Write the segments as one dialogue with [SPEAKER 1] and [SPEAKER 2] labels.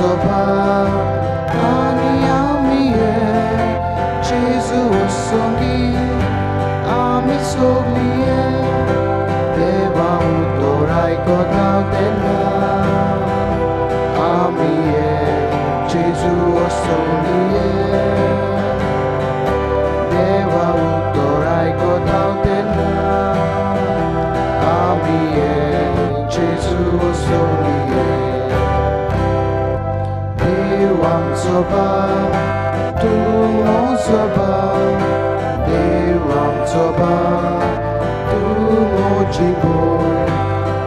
[SPEAKER 1] soba ani amie Jesu osongi ami soglie Deva utorai kotautena amie Jesu osongie Deva utorai kotautena amie Jesu osongie Dewam soba tu soba Dewam soba tu mojiboy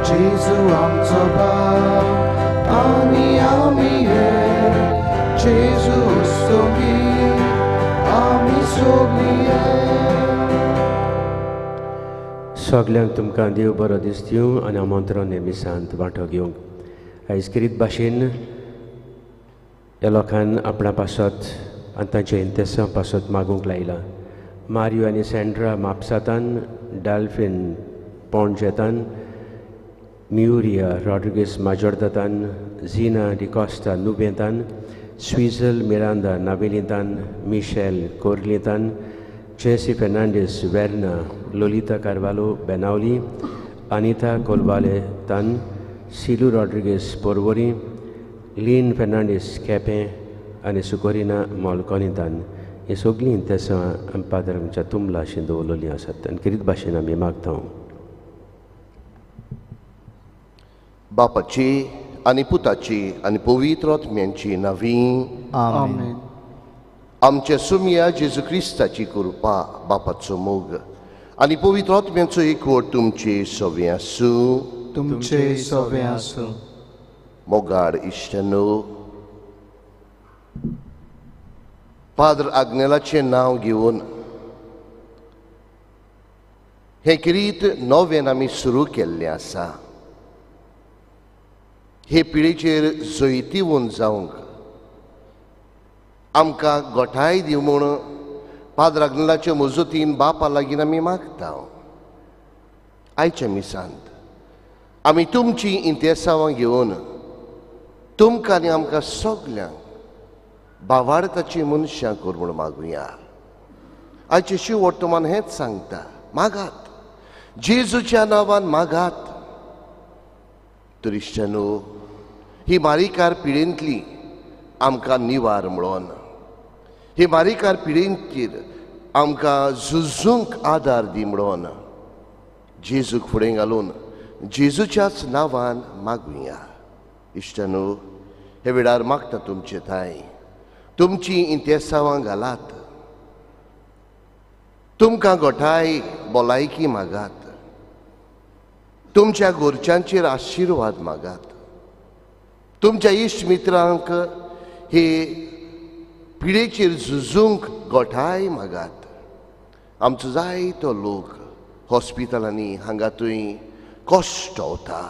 [SPEAKER 1] Jesu am soba ani amie Jesu osongi ami soglie.
[SPEAKER 2] सगल्यांक तुमकां देव बरो दीस दिवं आनी आमंत्रण हे मिसांत वांटो घेवंक. आयज किरीत भाशेन ह्या लोकान आपणा पासत आनी तांच्या इंतेसां पासत मागूंक लायलां. मारियो आनी सँड्रा म्हापसातान, डाल्फीन पणजेतान, म्युरिया रॉड्रिगीस माजोर्दातान, झिना डिकॉस्टा नुबेंतान, स्विझल मिरांदा नावेलींतान, मिशेल कोर्लींतान, जेसी फेर्नांडीस वेर्ना, लोलिता कार्वालो बेनावली, अनिता कोलवाले तान, सिलू रॉड्रिगीस पोरवरी, लीन फेर्नांडीस केपें आनी सुकोरिना मोलकोनीतान. ही सगळीं इंतेसां आमी पाद्र आमच्या तुमला अशीं दवरलेलीं आसात आनी किरीत भाशेन आमी मागता.
[SPEAKER 3] बापाची आनी पुताची आनी पवित्र आत्म्यांची नांवी
[SPEAKER 1] आमेन.
[SPEAKER 3] आमच्या सुमया जेजू क्रिस्ताची कृपा, बापाचो मोग आनी पवित्र आत्म्याचो एकवट तुमचे सवे आसूं.
[SPEAKER 1] तुमचे सवे आसूं.
[SPEAKER 3] मोगाड इश्टानो, पाद्र आग्नेलाचें नांव घेवन हें किरीत नव्यान आमी सुरू केल्लें आसा. हे पिळेचेर जैतिवंत जावंक आमकां गोठाय दिवं म्हूण पाद्र आग्नेलाचे मजतीन बापा लागीं आमी मागता. आयच्या मिसांत आमी तुमची इंतेसांवां घेवन तुमकां आनी आमकां सगल्यांक बावाडताची मनशां कर म्हूण मागुया. आयचें शिव वर्तमान हेंच सांगता, मागात, जेजूच्या नांवान मागात. तर इश्टानो, ही मारीकार पिळेंतली आमकां निवार म्हणून, ही मारीकार पिळेंतलीर आमकां झुजूंक आदार दी म्हणून जेजूक फुडें घालून जेजूच्याच नांवान मागुया. इश्टानो, हे वेळार मागता तुमचे थांय तुमची इंतेसांवां घालात, तुमकां गोठाय भलायकी मागात, तुमच्या घरच्यांचेर आशिर्वाद मागात, तुमच्या इश्ट मित्रांक हे पिडेचेर झुजूंक गोठाय मागात. आमचो जायतो लोक हॉस्पिटलांनी हांगा थंय कश्टवता.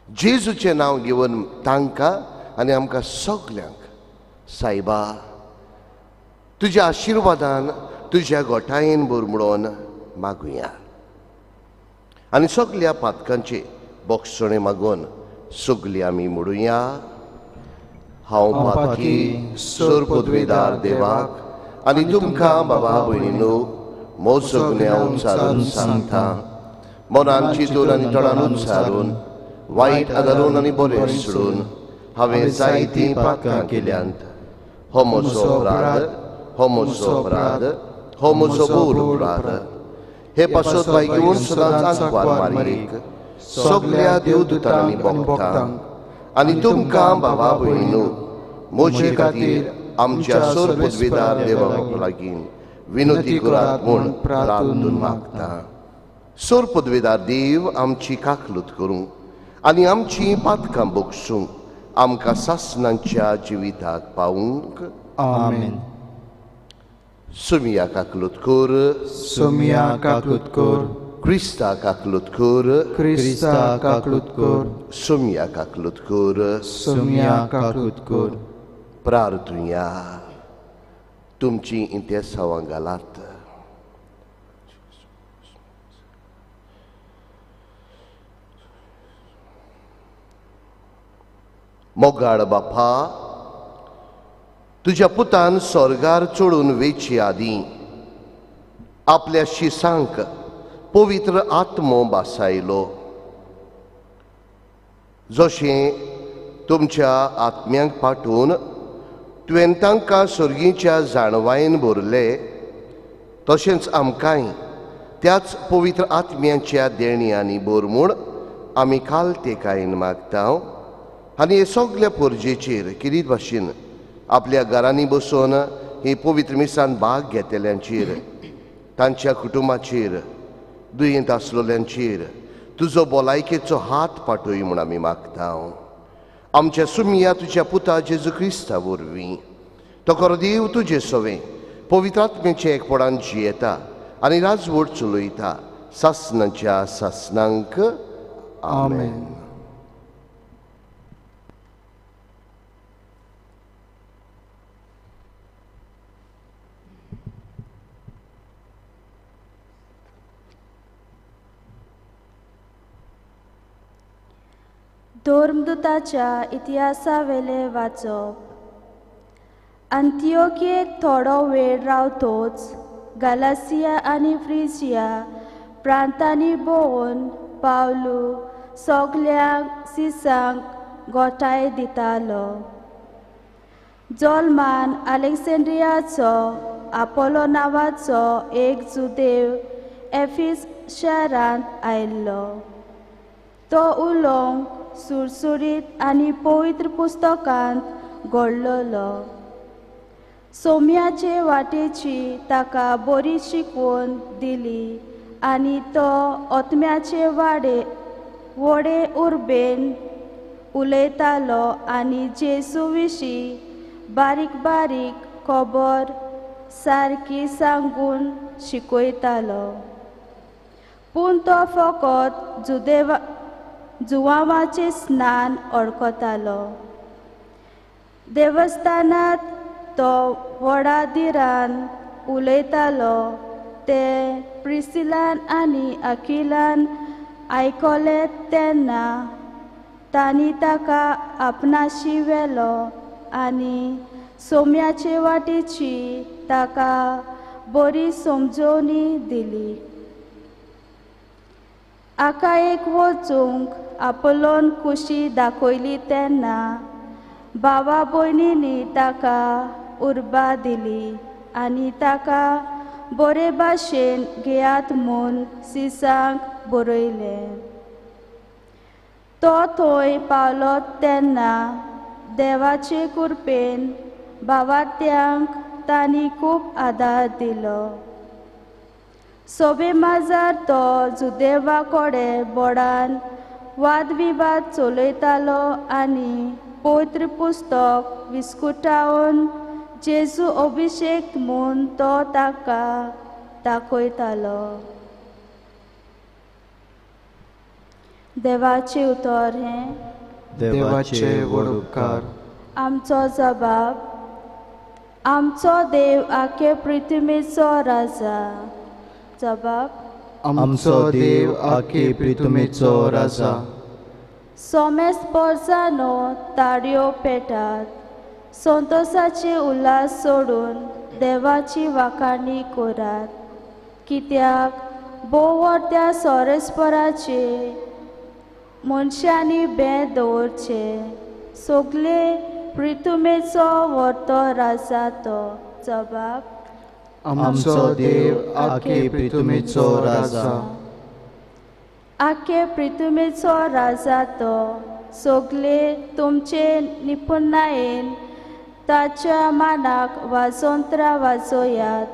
[SPEAKER 3] जेजूचें नांव घेवन तांकां आनी आमकां सगल्यांक सायबा तुज्या आशिर्वादान तुज्या गोठायेन भर म्हणून मागुया. आनी सगल्या पातकांचे बोगसणे मागून सगली आमी म्हणुया. हांव पातकी सर पदवेदार देवाक आनी तुमकां बाबा भयणीनो म्हजो गुन्यांव उच्चारून सांगता. मनान चिंतून आनी तोंडान उच्चारून, वायट आदारून आनी बरें सोडून हांवें जायतीं पातकां केल्यांत. हो म्हजो अपराध, हो म्हजो अपराध, हो म्हजो भोव अपराध. हे पासत बाय घेवन सदांच आंकवार मारीक सगल्या देवदूतांनी भोगतांक आनी तुमकां बाबा भयणीनो म्हजे खातीर आमच्या सर पदवेदार देवा लागीं विनोती करात म्हूण प्रार्थून मागता. सर पदवेदार देव आमची काकलूत करूं आनी आमची पातकां बोगसूं, आमकां सासणांच्या जिविताक पावूंक.
[SPEAKER 1] आमेन.
[SPEAKER 3] सुमिया काकलूत कर,
[SPEAKER 1] सुमिया काकलूत कर,
[SPEAKER 3] क्रिस्ता काकलूत कर,
[SPEAKER 1] क्रिस्ता काकलूत कर,
[SPEAKER 3] सुमिया काकलूत कर,
[SPEAKER 1] सुमिया काकलूत कर.
[SPEAKER 3] प्रार्थुया. तुमची इंतेसांवां घालात. मोगाळ बापा, तुज्या पुतान स्वर्गार चडून वेची आदीं आपल्या शिसांक पवित्र आत्मो बासायलो. जशें तुमच्या आत्म्यांक पाठोवन तुवें तांकां सर्गीच्या जाणवायेन भरले, तशेंच आमकांय त्याच पवित्र आत्म्यांच्या देण्यांनी भर म्हूण आमी कालतेकायेन मागता. आनी हे सगल्या पोरजेचेर किरीत भाशेन आपल्या घरांनी बसून ही पवित्र मिसान भाग घेतल्यांचेर, तांच्या कुटुंबाचेर, दुयेंत आसलेल्यांचेर तुजो भलायकेचो हात पाठय म्हूण आमी मागता. आमच्या सुमया तुज्या पुता जेजू क्रिस्ता वरवीं तो खरो देव तुजे सवें पवित्र आत्म्याच्या एकपणान जियेता आनी राजवट चलयता सासनाच्या सासनांक. आमेन.
[SPEAKER 4] धर्मदूताच्या इतिहासावेलें वाचप. अंतियोकियेक थोडो वेळ रावतोच गालासिया आनी फ्रिजिया प्रांतांनी भोंवन पावलू सगल्यांक सिसांक गोठाय दितालो. जल्मान अलेक्झांड्रियाचो आपोलो नांवाचो एक जुदेव एफिस शारांत आयिल्लो. तो उलोवंक सुरसुरीत आनी पवित्र पुस्तकांत घडलेलो. सोम्याचे वाटेची ताका बरी शिकवण दिली आनी तो आत्म्याचे वाडे व्हडे उर्बेन उलयतालो आनी जेजू विशीं बारीक बारीक खबर सारकी सांगून शिकयतालो. पूण तो फकत जुदेवा जुवांवाचें स्नान अडकतालो. देवस्थानांत तो व्हडा धिरान उलयतालो तें प्रिसिलान आनी अकिलान आयकलें तेन्ना तांणी ताका आपणाशी व्हेलो आनी सोम्याचे वाटेची ताका बरी समजवणी दिली. आका एक वचूंक आपोलोन खुशी दाखयली तेन्ना भावा भयणींनी ताका उर्बा दिली आनी ताका बरे भाशेन घेयात म्हूण सिसांक बरयलें. तो थंय पावलो तेन्ना देवाचे कृपेन भावार्थ्यांक तांणी खूब आदार दिलो. सोबे माजार तो जुदेवा कडेन बोडान वादविवाद चलयतालो आनी पवित्र पुस्तक विस्कुटावन जेजू अभिषेक म्हूण तो ताका दाखयतालो. देवाचें उतर हें.
[SPEAKER 1] देवाचे व्हड उपकार.
[SPEAKER 4] आमचो जबाब. आमचो देव आखे पृथ्वीचो राजा. जबाब.
[SPEAKER 1] आमचो देव आखे पृथ्वीचो राजा.
[SPEAKER 4] सोमेस पोरसानो ताडयो पेटात, संतोसाचे उल्हास सोडून देवाची वाखाणी करात. कित्याक भोव त्या सोरेस्पराचे मनशांनी बें दवरचे. सगळे पृथ्वीचो व्हरतो राजा तो. जबाब.
[SPEAKER 1] आमचो देव आखे पृथ्वीचो राजा.
[SPEAKER 4] आखे पृथ्वीचो राजा तो. सगळे तुमचे निपुणायेन ताच्या मानाक वाजोंत्रां वाजोयात.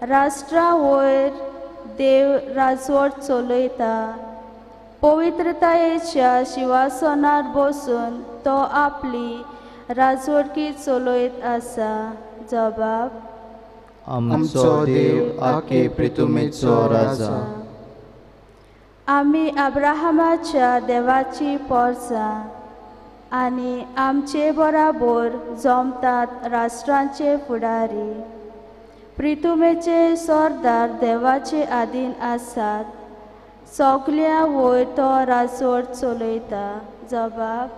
[SPEAKER 4] राष्ट्रा वयर देव राजवट चलयता. पवित्रतायेच्या शिवासनार बसून तो आपली राजवटकी चलयत आसा. जबाब.
[SPEAKER 1] आमचो देव आखे पृथ्वीचो राजा.
[SPEAKER 4] आमी अब्राहमाच्या देवाची पोरसां आनी आमचे बराबर जमतात राष्ट्रांचे फुडारी. पृथ्वीचे सरदार देवाचे आधीन आसात. सगल्या वयर तो राजवट चलयता. जबाब.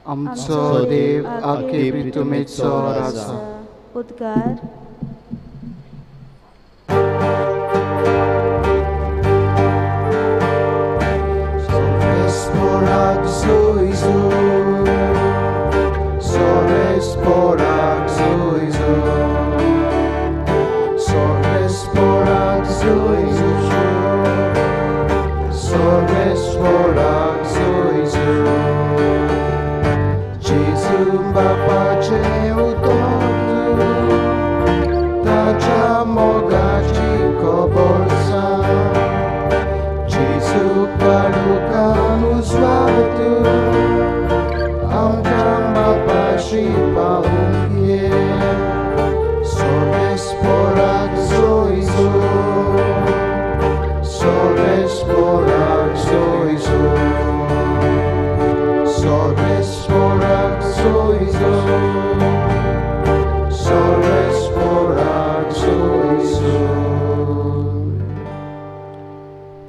[SPEAKER 1] आमचो देव आखे प्रितुमेचो राजा.
[SPEAKER 4] उद्गार.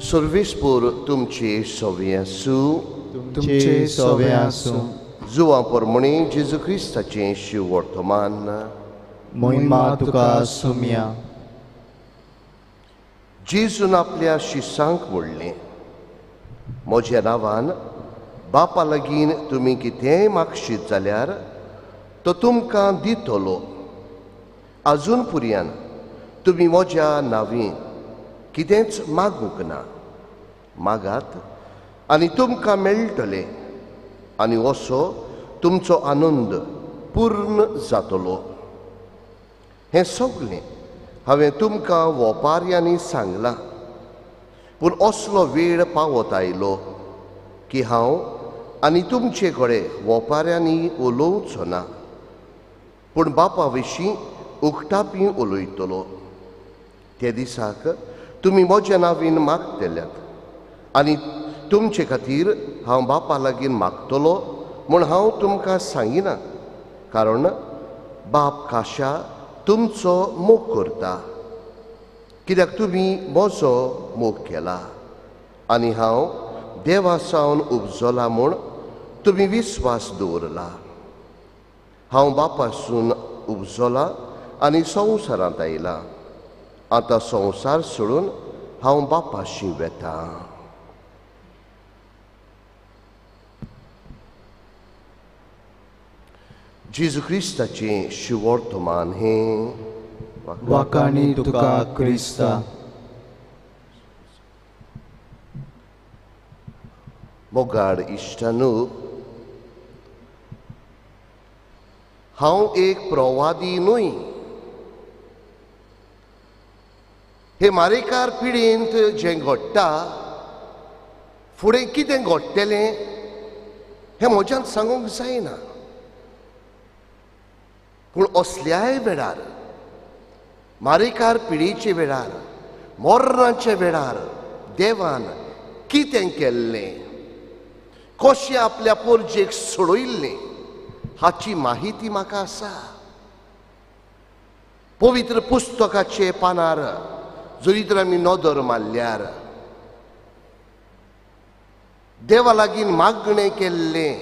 [SPEAKER 3] सर्वेस्पोर तुमचे सवे आसूं.
[SPEAKER 1] तुमचे सवे आसूं.
[SPEAKER 3] जुवां परमणे जेजू क्रिस्ताचें शिववर्तमान.
[SPEAKER 1] मोहिमा तुका सुमया.
[SPEAKER 3] जेजून आपल्या शिसांक म्हणलें, म्हज्या नांवान बापा लागीं तुमी कितेंय मागशीत जाल्यार तो तुमकां दितलो. आजून पुरयान तुमी म्हज्या नांवी कितेंच मागूंक ना. मागात आनी तुमकां मेळटलें आनी असो तुमचो आनंद पूर्ण जातलो. हें सगळें हांवें तुमकां वोपार्यांनी सांगलां, पूण असलो वेळ पावत आयलो की हांव आनी तुमचे कडेन वोपार्यांनी उलोवचो ना, पूण बापा विशीं उक्तापी उलयतलो. त्या दिसाक तुमी म्हज्या नांवान मागतल्यात आनी तुमचे खातीर हांव बापा लागीं मागतलो म्हूण हांव तुमकां सांगिना, कारण बाप खाशा तुमचो मोग करता, कित्याक तुमी म्हजो मोग केला आनी हांव देवा सावन उपजला म्हूण तुमी विस्वास दवरला. हांव बापासून उपजला आनी संवसारांत आयला. आतां संवसार सोडून हांव बापाशी वेता. जेजू क्रिस्ताचें शिवर्तमान हें.
[SPEAKER 1] वाखाणी तुका क्रिस्ता.
[SPEAKER 3] मोगाड इश्टानू, हांव एक प्रवादी न्हय. हे मारेकार पिळयेंत जें घडटा, फुडें कितें घडटलें हें म्हज्यान सांगूंक जायना, पूण असल्याय वेळार, मारेकार पिळयेच्या वेळार, मरणाच्या वेळार देवान कितें केल्लें, कशें आपल्या पोरजेक सोडयल्लें हाची माहिती म्हाका आसा. पवित्र पुस्तकाचे पानार जरी तर आमी नदर मारल्यार देवा लागीं मागणें केल्लें,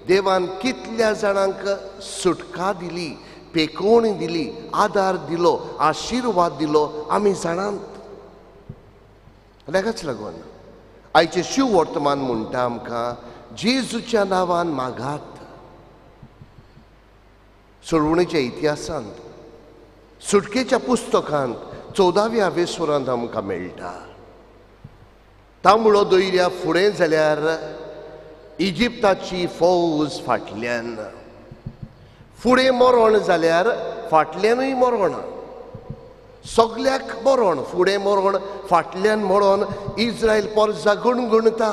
[SPEAKER 3] देवान कितल्या जाणांक सुटका दिली, पेकोवणी दिली, आदार दिलो, आशिर्वाद दिलो आमी जाणांत. ताकाच लागून आयचें शिव वर्तमान म्हणटा आमकां, जेजूच्या नांवान मागात. सोडवणेच्या इतिहासांत, सुटकेच्या पुस्तकांत 14व्या वेसरांत आमकां मेळटा. तांबडो दर्या फुडें जाल्यार इजिप्ताची फौज फाटल्यान, फुडें मरण जाल्यार फाटल्यानूय मरण, सगल्याक मरण, फुडें मरण फाटल्यान मरण. इस्रायल पोरजा गुणगुणता.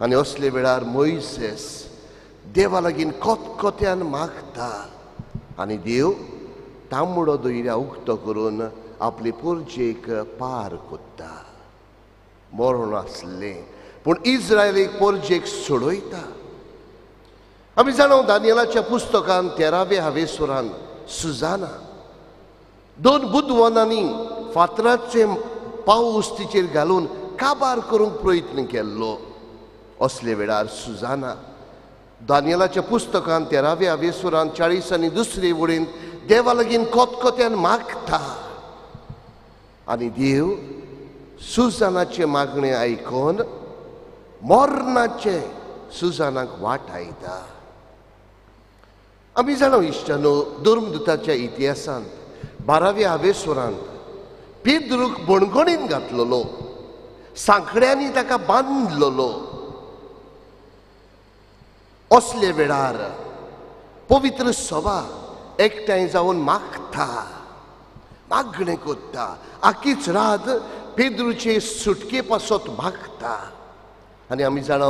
[SPEAKER 3] आनी असले वेळार मोयसेस देवा लागीं कोतकोत्यान मागता आनी देव तांबडो दर्या उक्तो करून आपले पोरजेक पार कोत्ता. मरण आसलें पूण इस्रायलीक पोरजेक सोडयता. आमी जाणा दानियलाच्या पुस्तकान 13व्या हावेसुरान सुजाना दोन बुदवनांनी फातराचे पावस तिचेर घालून काबार करूंक प्रयत्न केल्लो. असले वेळार सुजाना दानियलाच्या पुस्तकान 13व्या वेसुरान 40 आनी दुसरे वळीन देवा लागीं कोतकोत्यान मागता आनी देव सुजानाचें मागणें आयकून मरणाचें सुजानाक वाट आयता. आमी जाणा इश्टानो, धर्मदूताच्या इतिहासांत 12व्या हावेसुरांत पेद्रूक बणगणीन घातलेलो, सांकड्यांनी ताका बांदलेलो. असले वेळार पवित्र सभा एकठांय जावन मागता, मागणें करता, आखीच रात पेद्रूचे सुटके पासत मागता. आनी आमी जाणा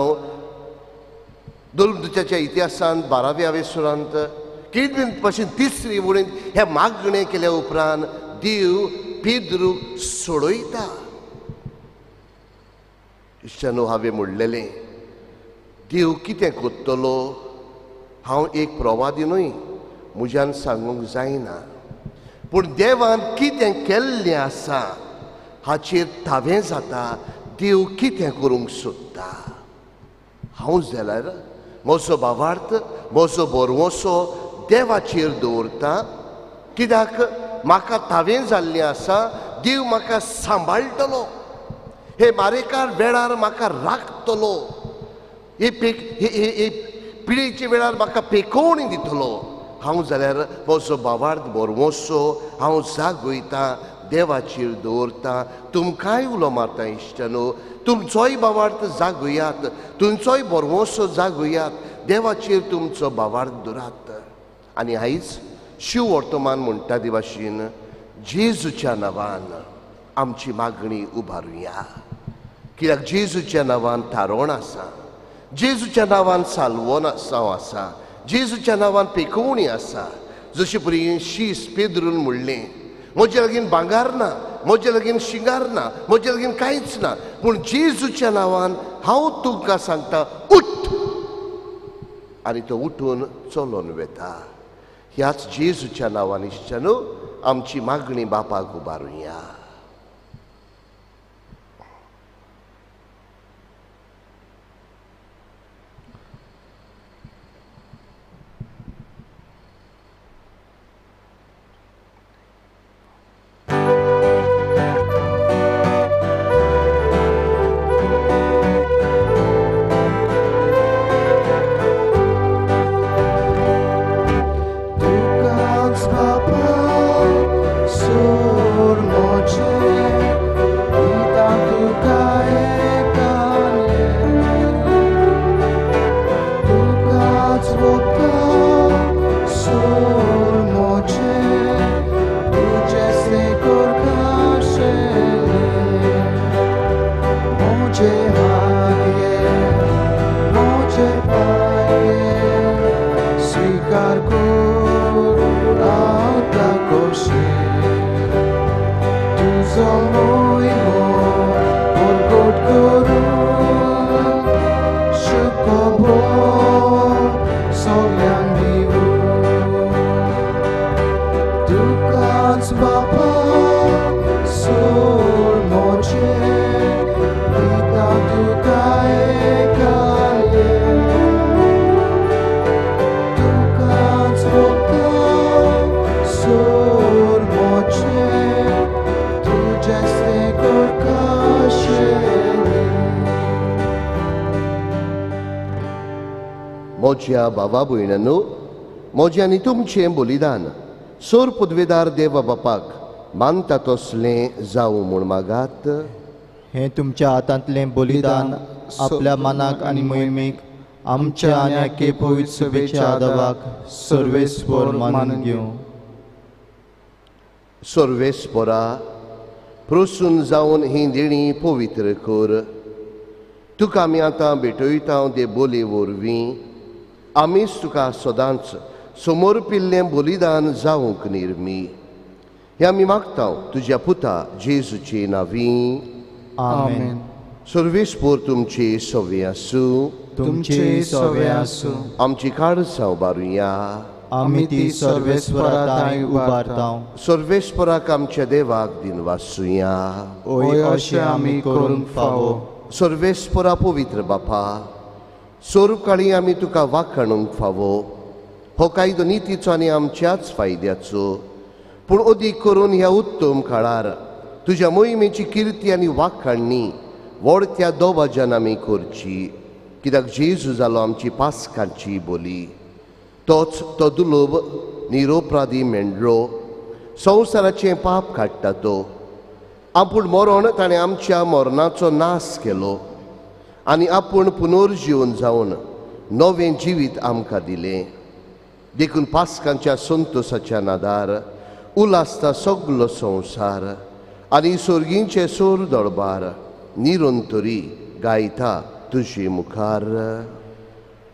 [SPEAKER 3] धर्मदूताच्या इतिहासांत 12व्या वेसुरांत कितले भाशेन तिसरी वळीन हे मागणें केल्या उपरांत देव पेद्रूक सोडयता. इश्टानो, हांवें म्हणलेलें देव कितें करतलो हांव एक प्रवादी न्हय, म्हज्यान सांगूंक जायना, पूण देवान कितें केल्लें आसा हाचेर थावें जाता देव कितें करूंक सोदता. हांव जाल्यार म्हजो भावार्थ, म्हजो भरवंसो देवाचेर दवरता, कित्याक म्हाका थावें जाल्लें आसा देव म्हाका सांबाळटलो, हे मारेकार वेळार म्हाका राखतलो, हे पिळेच्या वेळार म्हाका पेकोवणी दितलो. हांव जाल्यार म्हजो भावार्थ भरवंसो हांव जागयता, देवाचेर दवरता. तुमकांय उलो मारता इश्टानो, तुमचोय भावार्थ जागयात, तुमचोय भरवंसो जागयात, देवाचेर तुमचो भावार्थ दवरात. आनी आयज शिव वर्तमान म्हणटा ते भाशेन जेजूच्या नांवान आमची मागणी उबारुया, कित्याक जेजूच्या नांवान थारोवण आसा, जेजूच्या नांवान साल्वोन आसा, जेजूच्या नांवान पेकोवणी आसा. जशें परी शीस पेद्रून म्हणलें, म्हजे लागीं भांगार ना, म्हजे लागीं शिंगार ना, म्हजे लागीं कांयच ना, पूण जेजूच्या नांवान हांव तुमकां सांगता उठ. आनी तो उठून चलोन वेता. ह्याच जेजूच्या नांवान इश्टानो आमची मागणी बापाक उबारुया. म्हज्या बाबा भयणांनो, म्हजें आनी तुमचें बलिदान सोर पदवेदार देवा बापाक मानता तसलें जावं म्हूण मागात.
[SPEAKER 1] हें तुमच्या हातांतलें बलिदान आपल्या मनाक आनी मोहिमेक आमच्या आनी आखे पवित्र सभेच्या आदावाक सर्वेस्पर मानून घेवं.
[SPEAKER 3] सर्वेस्परा प्रसून जावन ही देणी पवित्र कर. तुका आमी आतां भेटयता ते बोली वरवीं आमीच तुका सदांच समर्पिल्लें बलिदान जावंक निर्मी. हें आमी मागता तुज्या पुता जेजूचे नांवी.
[SPEAKER 1] आमेन.
[SPEAKER 3] सर्वेस्पर तुमचे सवे आसूं.
[SPEAKER 1] तुमचे सवे आसूं.
[SPEAKER 3] आमची काळजां उबारुया.
[SPEAKER 1] आमी ती सर्वेस्परा थांय उबारता.
[SPEAKER 3] सर्वेस्पराक आमच्या देवाक दिनवासुया.
[SPEAKER 1] ओय अशें आमी करूंक फावो.
[SPEAKER 3] सर्वेस्परा पवित्र बापा, स्वरूपकाळी आमी तुका वाखाणूंक फावो. हो कायदो नितीचो आनी आमच्याच फायद्याचो, पूण अदीक करून ह्या उत्तम काळार तुज्या मोहिमेची किर्ती आनी वाखाणणी व्हड त्या दोबाज्यान आमी करची. कित्याक जेजू जालो आमची पास्कांची बोली, तोच तो दुलोब निरोपराधी मेंढरो संवसाराचें पाप काडटा तो. आपूण मरण ताणें आमच्या मरणाचो नाश केलो आनी आपूण पुनर्जीवन जावन नवें जिवीत आमकां दिलें. देखून पास्कांच्या संतोसाच्या नादार उलासता सगलो संवसार आनी सोर्गींचे सोर दळबार निरंतरी गायता तुजे मुखार.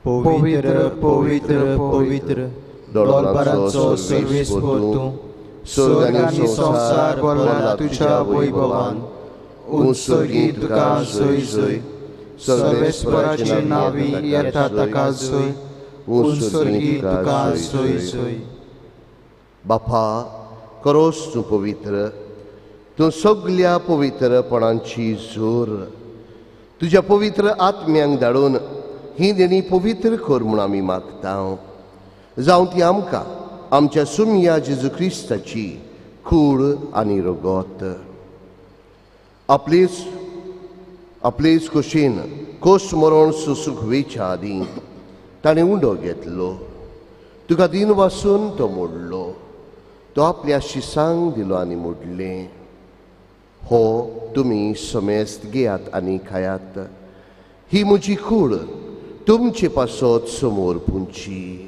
[SPEAKER 1] पवित्र पवित्र पवित्र दळबारांचो सर्वेस्पर तूं, स्वर्ग आनी संवसार भरला तुज्या वैभवान. उंच तुका जय जय, सर्वेस्पराचे नावी येता ताका जय, उंच तुका जय जय.
[SPEAKER 3] बापा करोस तूं पवित्र, तूं सगल्या पवित्रपणांची जोर. तुज्या पवित्र आत्म्यांक धाडून ही देणी पवित्र कर म्हूण आमी मागता. जावं ती आमकां आमच्या सुमया जेजू क्रिस्ताची कूड आनी रगत. आपलेच आपलेच कुशीन कोस मरण सोसूंक वेच्या आदीं ताणें उंडो घेतलो, तुका दिन वासून तो मोडलो, तो आपल्या शिसांक दिलो आनी मोडलें, हो तुमी समेस्त घेयात आनी खायात, ही म्हजी कूड तुमचे पासत समोर पुंची.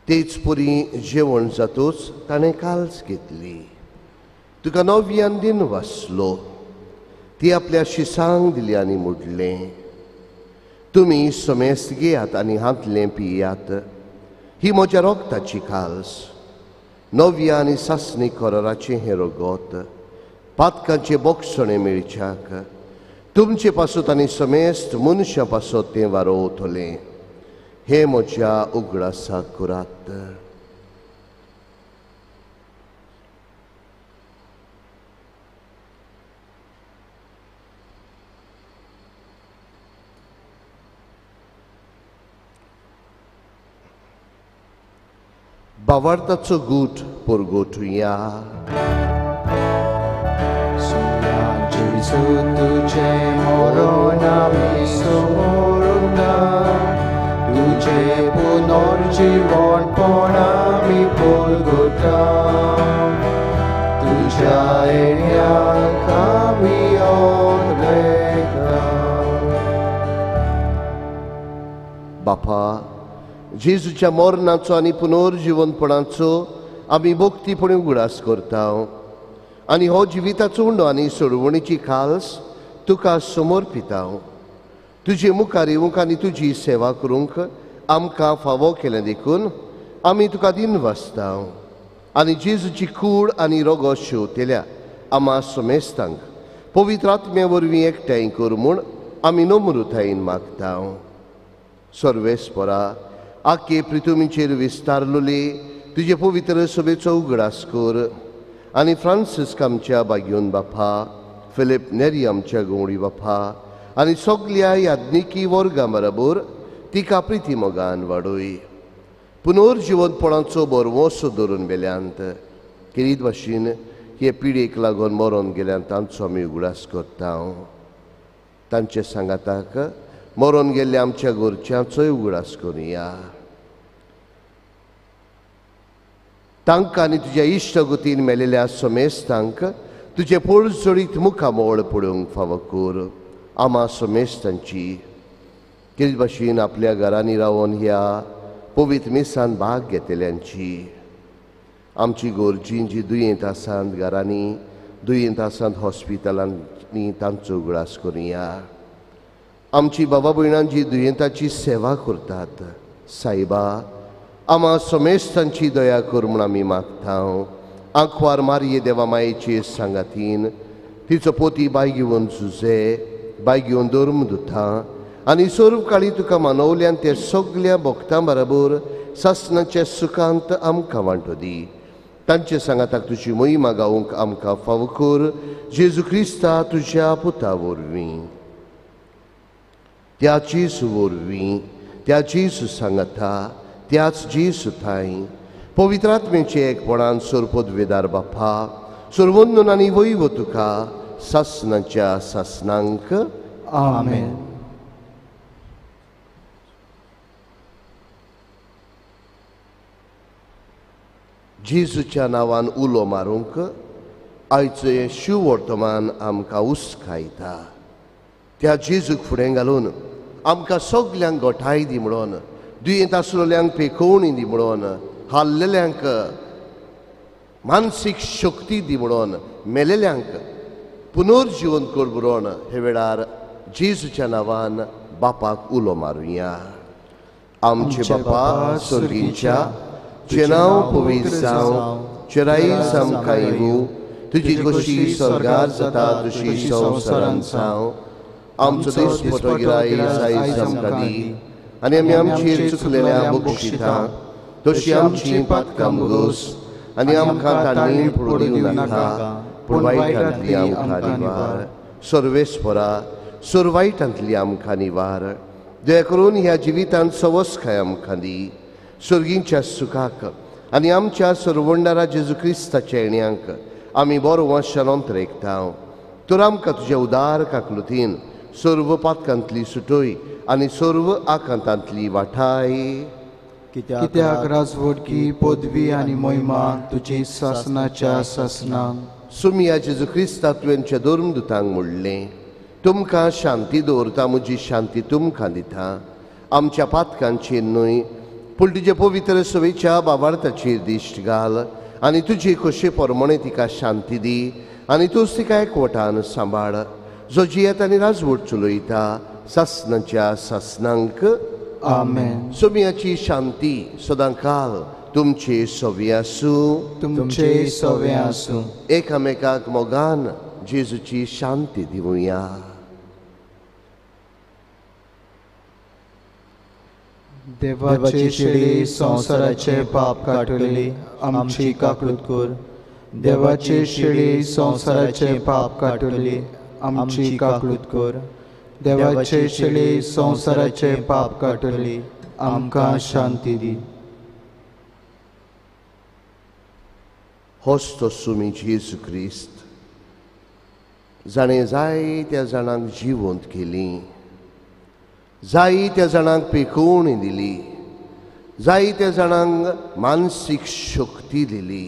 [SPEAKER 3] तेच परी जेवण जातूच ताणें काल्स घेतली, तुका नव्यान दिन वाचलो, ती आपल्या शिसांक दिली आनी मोडलें, तुमी समेस्त घेयात आनी हांतलें पियात, ही म्हज्या रोगताची काल्स, नव्या आनी सासणी कराराचें हें रगत, पातकांचें बोगसणें मेळच्याक तुमचे पासत आनी समेस्त मनशां पासत तें वारोवतलें, हे म्हज्या उगडासाक करात. बावार्थाचो गूट परगोटुया.
[SPEAKER 1] जेजू तुजें मरण आमी समोरुना, तुजें पुनर्जीवनपण आमी परगोटा, तुज्या येण्याक आमी ओंगळटा.
[SPEAKER 3] बापा, जेजूच्या मरणाचो आनी पुनर्जीवनपणाचो आमी भक्तीपणी उगडास करता आनी हो जिविताचो उंडो आनी सोडवणीची खाल्स तुका समर्पिता. तुजे मुखार येवंक आनी तुजी सेवा करूंक आमकां फावो केलें देखून आमी तुका दिन वाचता आनी जेजूची कूड आनी रोगो शेवतेल्या आमा समेस्तांक पवित्र आत्म्या वरवीं एकठांय कर म्हूण आमी नम्रतायेन मागता. सर्वेस्परा, आखे पृथ्वीचेर विस्तारलेली तुजे पवित्र सभेचो उगडास कर आनी फ्रांसिस्क आमच्या बागयोन बापा, फिलीप नेरी आमच्या गवळी बापा आनी सगल्या याज्ञिकी वर्गां बरोबर तिका प्रिती मोगान वाडय. पुनर्जिवंतपणाचो बरवसो धरून वेल्यांत खेरीत भाशेन हे पिळयेक लागून मरोन गेल्यान तांचो आमी उगडास करता. तांचे सांगाताक मरोन गेल्ल्या आमच्या घरच्यांचोय उगडास करुया. तांकां आनी तुज्या इश्टगतीन मेलेल्या समेस्तांक तुजें पोळजोडीत मुखामोळ पळोवंक फावो कर. आमा समेस्तांची केले भाशेन आपल्या घरांनी रावन ह्या पवित्र मिसान भाग घेतल्यांची, आमची गोरजी जी दुयेंत आसात घरांनी, दुयेंत आसात हॉस्पिटलांनी तांचो उगडास करुया. आमची बाबा भयणां जी दुयेंताची सेवा करतात, सायबा आमा समेस्तांची दया कर म्हूण आमी मागता. आंकवार मारये देवा मायेचे सांगातीन तिचो पोती बाय घेवन जुजे, बाय घेवन धर्म दुता आनी सर्व काळी तुका मानवल्यान ते सगल्या भक्तां बरोबर सासणाचे सुखांत आमकां वांटो दी. तांचे सांगाताक तुजी मोहिमा गावंक आमकां फावो कर, जेजू क्रिस्ता तुज्या पुता वरवीं. त्या जेजू वरवीं, त्या जेजू सांगाता, त्याच जेजू थांय पवित्र आत्म्याचे एकपणान सर्वपदवेदार बापा सर्वंदन आनी वैव तुका सासणाच्या सासणांक.
[SPEAKER 1] आमेन.
[SPEAKER 3] जेजूच्या नांवान उलो मारूंक आयचो हें शिववर्तमान आमकां उस्कायता. त्या जेजूक फुडें घालून आमकां सगल्यांक गोठाय दी म्हणून, दुयेंत आसलेल्यांक पेकोवणी दी म्हणून, हाल्लेल्यांक मानसीक शक्ती दी म्हणून, मेलेल्यांक पुनर्जिवन कर म्हणून हे वेळार जेजूच्या नांवान बापाक उलो मारुया. आमचे बापा स्वर्गीच्या, तुजें नांव पवित्र जावं, तुजें राज आमकां येवं, तुजी खोशी स्वर्गार जाता तशी संवसारांत जावं. आमचो दिसपटो गिरायक आयज आमकां दी आनी आमी आमचेर चुकलेल्या बक्षिता तशी आमची पातकां मुगोस आनी आमकां तांणी पडूं दिवं नाका, पूण वायटांतली आमकां निवार. सर्वेस्परा सर्व वायटांतली आमकां निवार. दया करून ह्या जिवितांत सवसकाय आमकां दी, स्वर्गींच्या सुखाक आनी आमच्या सर्वंडारा जेजू क्रिस्ताच्या येण्यांक आमी बरो वंशान अंतरेकता. तर आमकां तुज्या उदार काकलुतीन सर्व पातकांतली सुटोय आनी सर्व आकांतांतली वाठाय.
[SPEAKER 1] कित्याक राजवटकी पदवी आनी मोहिमा तुजी सासणाच्या सासणांक.
[SPEAKER 3] सुमिया जेजू क्रिस्ता तुवेंच्या धर्मदुतांक म्हणलें, तुमकां शांती दवरता, म्हजी शांती तुमकां दिता. आमच्या पातकांचेर न्हय पूण तुजे पवित्र सवेच्या बाबार्थाचेर दिश्ट घाल आनी तुजी खोशे प्रमाणे तिका शांती दी आनी तूंच तिका एकवटान सांबाळ, जो जियेत आनी राजवट चलयता सासणाच्या सासणांक.
[SPEAKER 1] आमेन.
[SPEAKER 3] सोमियाची शांती सदांकाल तुमचे सवे आसूं.
[SPEAKER 1] तुमचे सवे आसूं.
[SPEAKER 3] एकामेकाक मोगान जेजूची शांती दिवया.
[SPEAKER 1] देवाचे शेळी संवसाराचे पाप काडटली, आमची काकूत कर. देवाचे शेळी संवसाराचे पाप काडटली, आमची काकूत कर. देवाचे शेळी संवसाराचे पाप काडटली, आमकां शांती दी.
[SPEAKER 3] होच तो सुमी जेजू क्रिस्त जाणें जायत्या जाणांक जिवंत केली, जायत्या जाणांक पेकोवणी दिली, जायत्या जाणांक मानसीक शक्ती दिली.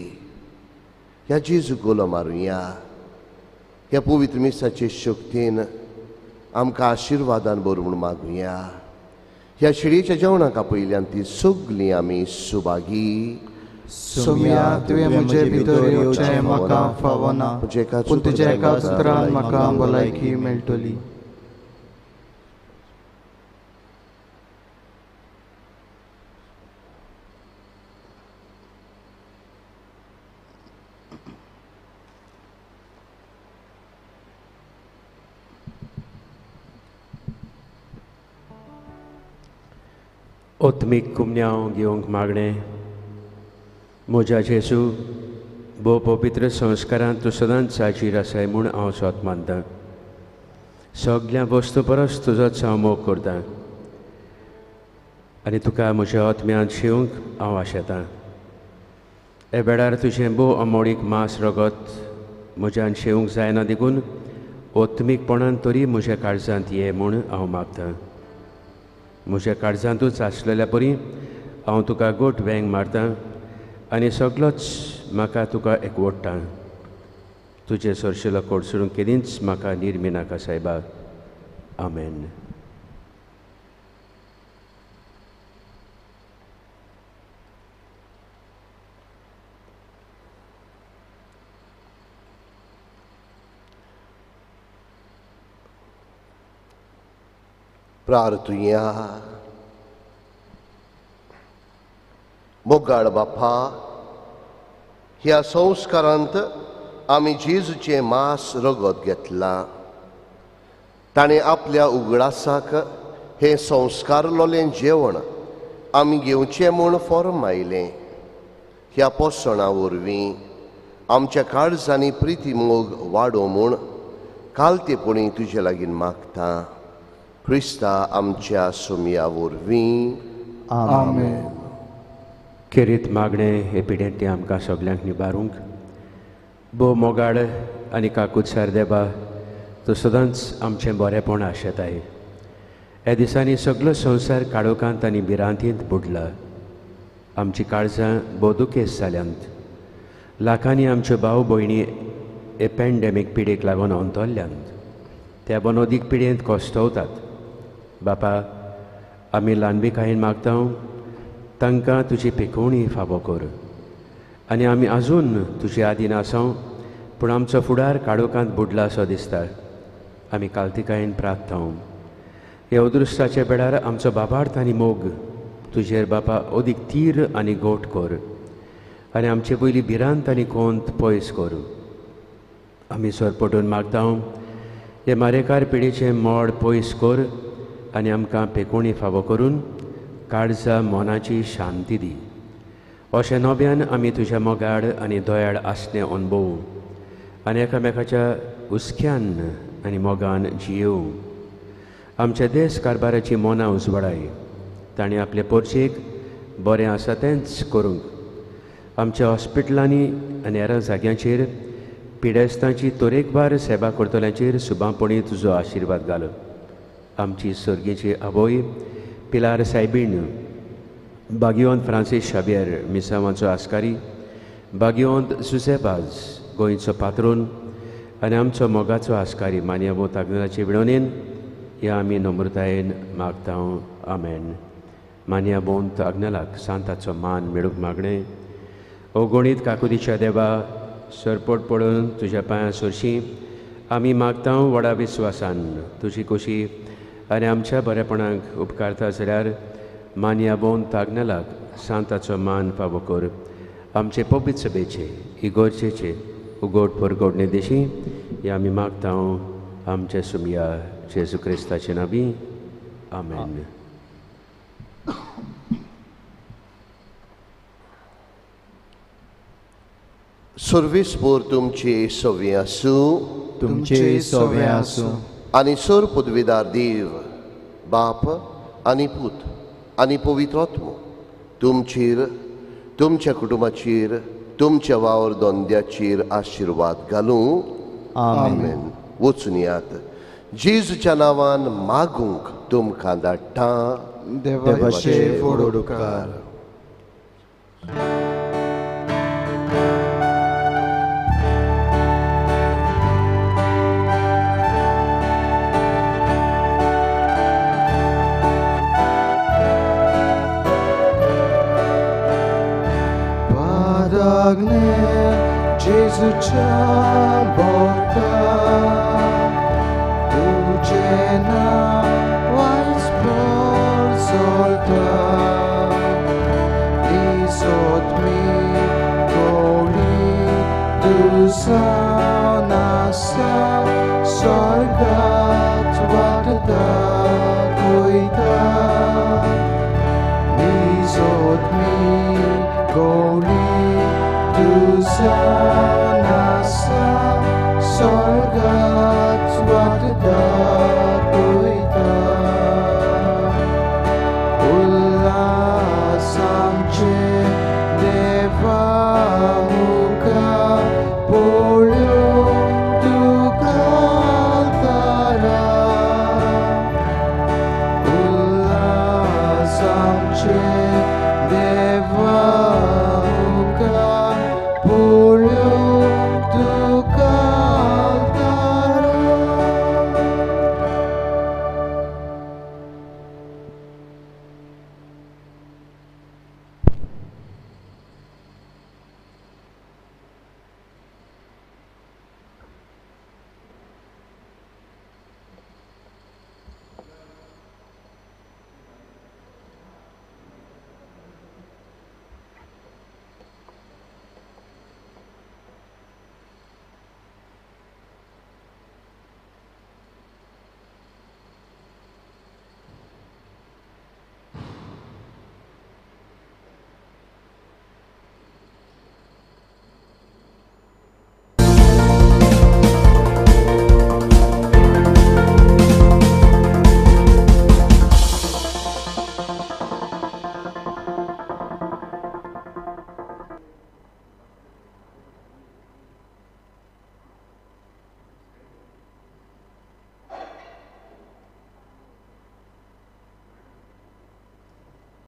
[SPEAKER 3] ह्या जेजूक उलो मारुया. ह्या पवित्र मिसाचे शक्तीन आमकां आशिर्वादान बरो म्हूण मागुया. ह्या शिळयेच्या जेवणाक आपयल्यान ती सगळीं आमी सुभागी.
[SPEAKER 1] सोम्या, तुवें म्हजे भितर येवचें म्हाका फावना, पूण तुज्या एका उतरान म्हाका भलायकी मेळटली.
[SPEAKER 2] ओत्मीक कुमन्यांव घेवंक मागणें. म्हज्या जेजू, भोव पवित्र संस्कारांत तूं सदांच हाजीर आसाय म्हूण हांव स्वत मानतां. सगल्या वस्तू परस तुजोच हांव मोग करतां आनी तुका म्हज्या आत्म्यांत शिवंक हांव आशेतां. हे वेळार तुजें भोव अमोळीक मांस रगत म्हज्यान शेवंक जायना देखून ओत्मीकपणान तरी म्हज्या काळजांत ये म्हूण हांव मागतां. म्हज्या काळजांतूच आसलेल्या परी हांव तुका गोट वेंग मारतां आनी सगलोच म्हाका तुका एकवडटा. तुजें सरशिलो कोडसरून केदींच म्हाका निर्मी नाका सायबा. आमेन.
[SPEAKER 3] प्रार्थुया. मोगाळ बापा, ह्या संस्कारांत आमी जेजूचें मांस रगत घेतलां. ताणें आपल्या उगडासाक हें संस्कारलोलें जेवण आमी घेवचें म्हूण फॉर्मायलें. ह्या पोसणां वरवीं आमच्या काळजांनी प्रिती मोग वाडो म्हूण कालतेपणी तुजे लागीं मागता, क्रिस्ता आमच्या सुमया वरवीं.
[SPEAKER 1] आमेन.
[SPEAKER 2] खेरीत मागणें हे पिडेंतलें आमकां सगल्यांक निबारूंक. भोव मोगाळ आनी काकुत्सार देवा, तूं सदांच आमचें बरेंपण आशेताय. ह्या दिसांनी सगलो संवसार काळोखांत आनी भिरांतींत बुडला. आमची काळजां भोव दुखेस्त जाल्यांत. लाखांनी आमच्यो भाव भयणी हे पॅन्डेमीक पिडेक लागून अंतरल्यांत. त्या बनोदीक पिडेंत कोश्टवतात. बापा, आमी ल्हानविकायेन मागता तांकां तुजी पिकोवणी फावो कर. आनी आमी आजून तुजे आदीन आसां, पूण आमचो फुडार काळोखांत बुडला असो दिसता. आमी कालतिकायेन प्रार्थना ह्या अदृश्टाच्या वेळार आमचो बाबार्थ आनी मोग तुजेर बापा अदीक तीर आनी गोट कर आनी आमचे पयली भिरांत आनी कोंत पयस कर. आमी सरपटून मागता हे मारेकार पिडेचें मोड पयस कर आनी आमकां पेकोणी फावो करून काळजा मनाची शांती दी. अशें नव्यान आमी तुज्या मोगाड आनी दयाळ आसणें अणभवू आनी एकामेकाच्या हुस्क्यान आनी मोगान जियेवं. आमच्या देश कारभाराची मनां उजवाडाय, ताणें आपले पोरचेक बरें आसा तेंच करूंक. आमच्या हॉस्पिटलांनी आनी हेर जाग्यांचेर पिडेस्तांची तरेकवार सेवा करतल्यांचेर सुबांपणी तुजो आशिर्वाद घाल. आमची सर्गीची आवय पिलार सायबीण, बागियोंत फ्रांसीस शाबियर मिसावांचो आस्कारी, बागियोंत सुसेबाज गोंयचो पात्रोन आनी आमचो मोगाचो आस्कारी मान्यवो तागनाचे विणोनेन ह्या आमी नम्रतायेन मागता. आमेन. मान्या बोंत आग्नेलाक सांताचो मान मेळूंक मागणें. अगणीत काकुतीच्या देवा, सरपट पडून तुज्या पांयां सरशीं आमी मागता व्हडा विस्वासान तुजी खोशी आनी आमच्या बरेपणाक उपकारता जाल्यार मान्या बोंत आग्नेलाक सांताचो मान फावो कर. आमचे पवित्र सभेचे इगोर्चेचे उगोट परगोडणे देशी ह्या आमी मागता आमच्या सुमया जेजू क्रिस्ताचे नांवी. आमेन.
[SPEAKER 3] सर्वेस्पोर तुमचे सवे आसूं,
[SPEAKER 1] तुमचे सवे आसूं.
[SPEAKER 3] आनी सर पदवीदार देव बाप आनी पूत आनी पवित्र आत्मो तुमचेर, तुमच्या कुटुंबाचेर, तुमच्या वावर धंद्याचेर आशिर्वाद घालूं. आमेन. वचून यात जेजूच्या नांवान मागूंक तुमकां धाडटा.
[SPEAKER 1] देवाचे व्हड उपकार.
[SPEAKER 5] जेजूच्या बोटा तुजें नांव वायसभर चलता, दिसोत मी गोडी तुजो आसा, स्वर्गात वाट दाखयता. दिसोत मी गोडी तुजो आसा, स्वर्गात